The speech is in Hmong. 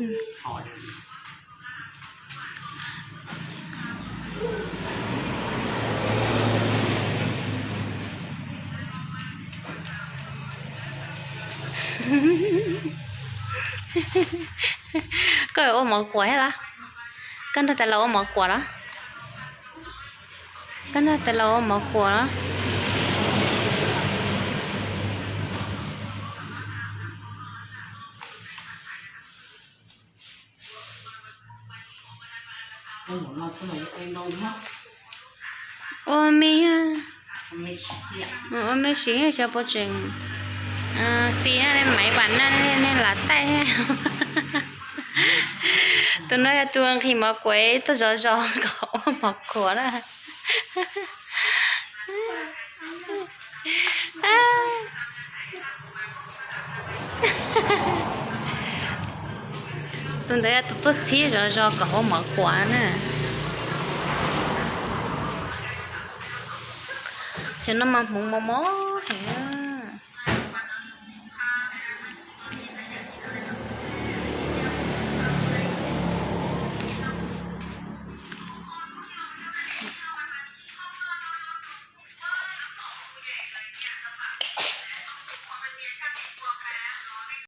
Koj ua mov kuam thiab los? Koj nrog tais laus ua mov kuam los? Koj nrog tais laus ua mov kuam los? Ua me, ua me siv xyov puas tseem xis na, nej maiv vam na, nej lam taij thiab. Tus no yog tus nqhis mov kuam tuaj zov zos kom ua mov kuam na. Tus ntawd yog tus tuaj txhib zov zos kom ua mov kuam na. Cov no mas hmoov mos mos.